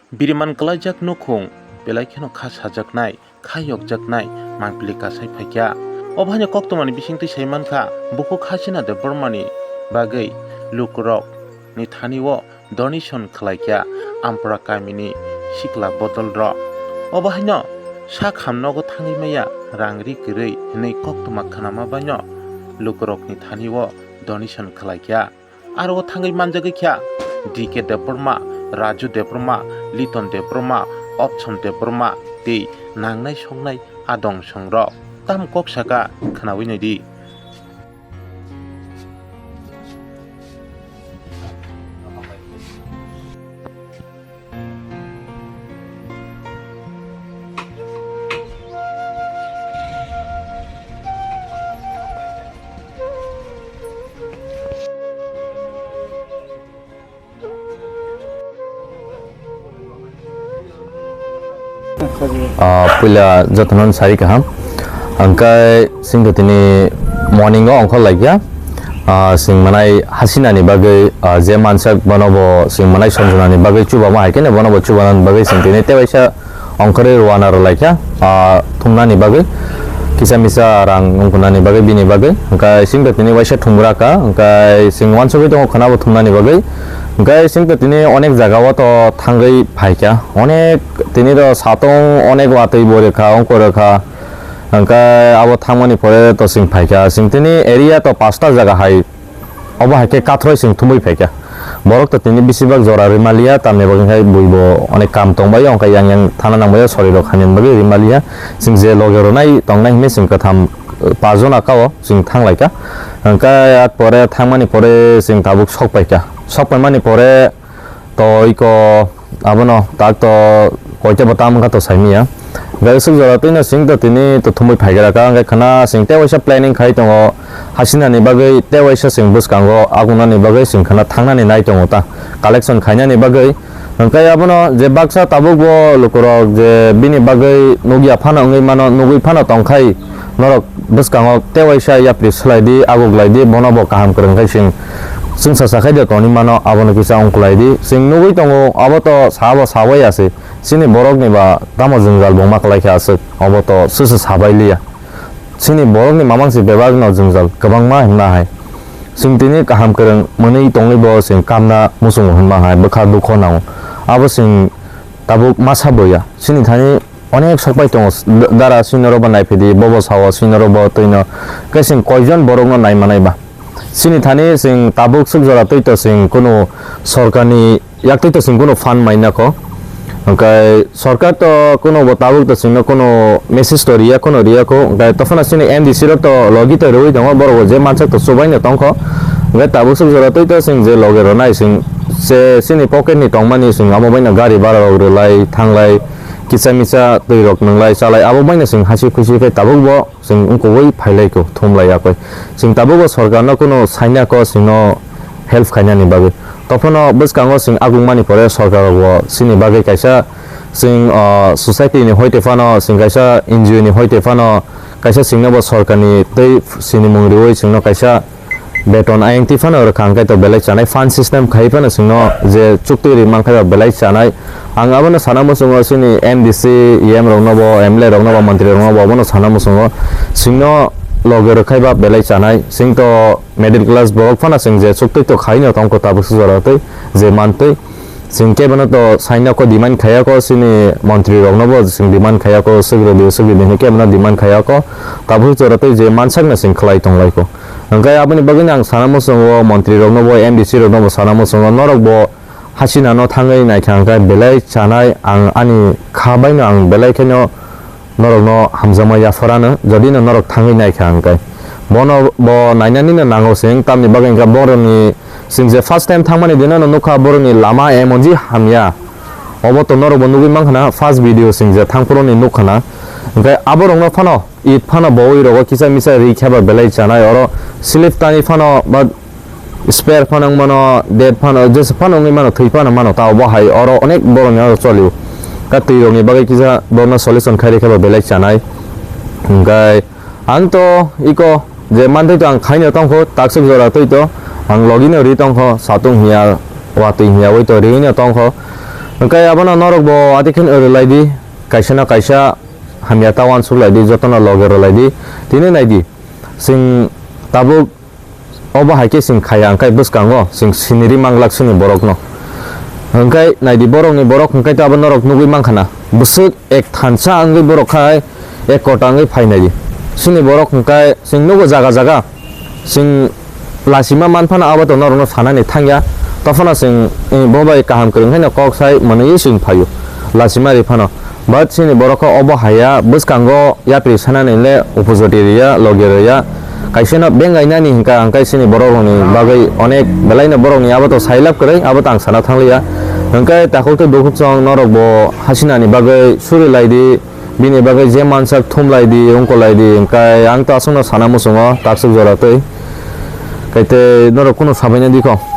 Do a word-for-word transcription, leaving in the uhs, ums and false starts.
Biriman kwlaijak nukhung belai kheno kha sajaknai, kha yokjaknai mangpili kasai phaikha. Obo haino koktwmani bisingtwi sai mankha, bukhuk Hasina Debbarmani bagwi lukurokni thani-o donation khlaikha Ampra kamini sikla bodolrok. Obo haino sak ham nogo thangwi maya rang ri kwrwi hwnwi koktwma khnama baino lukurokni thani-o donation khlaikha. Aro o thangwi manjagwi kha D K Debbarma, Raju Debbarma, Liton Debbarma, Opson Debbarma tei nangnai songnai adong songrok. Tamo kok saka khwnawi naidi. Ah, puila jotono sari kaham. Angkai singkha tini morning o ongkhor laikya. Ah, sing manai Hasina ni bagwi, ah, je mansak bono bo sing manai Sanjana ni bagwi chubama hai khe bono bo chubana ni bagwi sing tini tewaisa ongkhorwi rwna rwlaikha, ah, thumnani bagwi. Kisa misa rang wngkha nani bagwi, bini bagwi. Hwnkhe singkha tini waisa thumgra kha, hwnkhe sing wansugwi tongo khwna bo thumnani bagwi. Hwnkhe singkha tini onek jaga o to thangwi phaikha. Onek tini to satong onek watwi bo rwkha, ongkho rwkha. Hwnkhe abo thangmani pore to sing phaikha. Sing tini area to pasta jaga hai. Obo hai khe kathroi chwng thumwi phaikha. Borok to tini bisi bak jora rwmaliya, tamni bagwi khe bui bo onek kam tongbaio, hwnkhe yang yang thana nangbaio, sori rok hamya bagwi rwmaliya. Chwng je loge rwnai tongnai hwnwi chwng kwtham, eh, pas jona kao chwng thanglaikha. Hwnkhe at pore thangmani pore chwng tabuk sok paikha. Sok paimani pore to iko abono tak to koita bo tam wngkha to saimiya. Hwnkhe swk jora twino sing to tini to thumwi phaigra ka, hwnkhe khwna sing tei waisa planning khai tongo, Hasina ni bagwi tei waisa sing bwskango aguna ni bagwi sing khwna thangnani nai tongo ta, collection khainani bagwi. Hwnkhe abono je baksa tabuk bo lukurok je bini bagwi nukya phano wngwi mano, nugwi phano tongkhai norok bwskango tei waisa yapri swlai di, aguk lai di, bono bo kaham kwrwng khai chwng, chwngsa sakhai de toni mano, abono kisa ongklai di. Chwng nugwi tongo, abo to sabo sabai ya se. Chini borok ni ba tamo jwngjal bo ma kwlai kha aswk, obo to swse sabai liya. Chini borok ni mamang se bebak no jwngjal kwbangma hwnma hai. Chwng tini kaham kwrwng mwnwi tongwi bo chwng kamna muchungo hwnma hai, bwkha dukho nango. Abo chwng tabuk ma saboya. Chini thani onek sokpai tongo, d-, dara sino robo naiphidi, bobo sao sino robo twino, khe chwng koijon borokno naimanai ba? Chini thani chwng tabuk swk jora twi to chwng kunu sorkarni yaktwi to chwng kunu fund mainya kho. Hwnkhe sorkar to kunu bo tabuk to chwngno kunu message to riya, kunu riya kho. Hwnkhe tophano chini M D C rok to logi to rwui tongo, borok bo je mansak to chubaino tongkho. Hwnkhe tabuk swk jora twi to chwng je logi rwnai chwng se chini pocket ni tongmani chwng amo baino gari bara rok rwlai thanglai. Kisa misa twi rok nwnglai chalai abo baino chwng hasi khusi khe tabuk bo chwng wngkugwi phailai kho, thumlai ya koi. Chwng tabuk bo sorkar no kunu saina kho chwngno help khainani bagwi. Tophano bwskango chwng agungmani pore sorkar bo chini bagwi kaisa chwng, ah, society ni hoite phano chwng kaisa N G O ni hoite phano kaisa chwngno bo sorkar ni tei sinimung riwi chwngno kaisa beton ayang twi phano rwkha, hwnkhe to belai chanai fund system khai phano chwngno je chuktwi ri mankha ba belai chanai. Ang abono sana muchungo chini M D C, E M rokno bo, M L A rokno bo, montri rokno bo abono sana muchungo chwngno loge rwkhai ba belai chanai. Chwng to middle class borok phano chwng je chuktwi to khaino tongkho tabuk se jora twi je mantwi. Chwng kebono to saina kho demand khaya kho, chini montri rokno bo chwng demand khaya kho, swk rwdi, swk rwdi hinwi kebono demand khaya kho. Tabuk jora twi je mansakno chwng khlai tong lai kho. Hwnkhe aboni bagwino ang sana muchungo, montri rokno bo, M D C rokno bo sana muchungo, norok bo Hasina no thangwi naikha hwnkhe belai chanai, ang ani kha baino ang belai kheno norokno hamjakma yapharano, jodi no norok thangwi naikha hwnkhe. Bono bo nainani no nango chwng, tamni bagwi hwnkhe borokni chwng je first time thangmani dino no nukha borokni lama emonji hamya. Obo to norok bo nugwi mankha na, first video chwng je thangphuru ni nukha na. Hwnkhe aborokno phano it phano bowi rogo kisa misa ri kheba belai chanai, oro slip tani phano ba spare phano wng mano, dead phano, jesa phano wngwi mano, thwi phano mano, ta obo hai oro onek borok ni oro cholio. Ta twi rok ni bagwi kisa borokno solution khai rikhe ba belai chanai. Hwnkhe ang to iko je mantwi to ang khaino tongkho, taksuk jora twi to ang logi no ri tongkho, satung hiya, watwi hiya wi to ri no tongkho. Hwnkhe abono norok bo adikheno rwlai di, kaisa na kaisa hamya ta uansuk lai di, jotono loge rwlai di. Tini nai di, chwng tabuk obo hai khe chwng khaya, hwnkhe bwskango chwng siniri manglak chini borokno. Hwnkhe nai di, borokni borok hwnkhe to abo norok nugui mankha na, bwswk ek thansa wngwi borok khai ek kota wngwi phainai di. Chini borok hwnkhe chwng nugo jaga jaga, chwng lachima manphano abo to norokno sanani thangya. Tophano chwng, eh, bo bai kaham kwrwng haino kok sai mwnwi chwng phaio lachima ri phano. But chini borok khe obo haya bwskango yapri sanani le upojoti riya, logi riya. Kaisano bengainani hwnkha, hwnkhe chini borok rokni bagwi onek belaino borokni abo to sailab kwrwi, abo to ang sana thangliya. Hwnkhe takhuk tei bukhuk chwng norok bo hasinani bagwi suri lai di, bini bagwi je mansak thum lai di, ungko lai di, hwnkhe ang to aswkno sana muchungo taksuk jora twi. Kaitwi norok kunu sabaina di kho.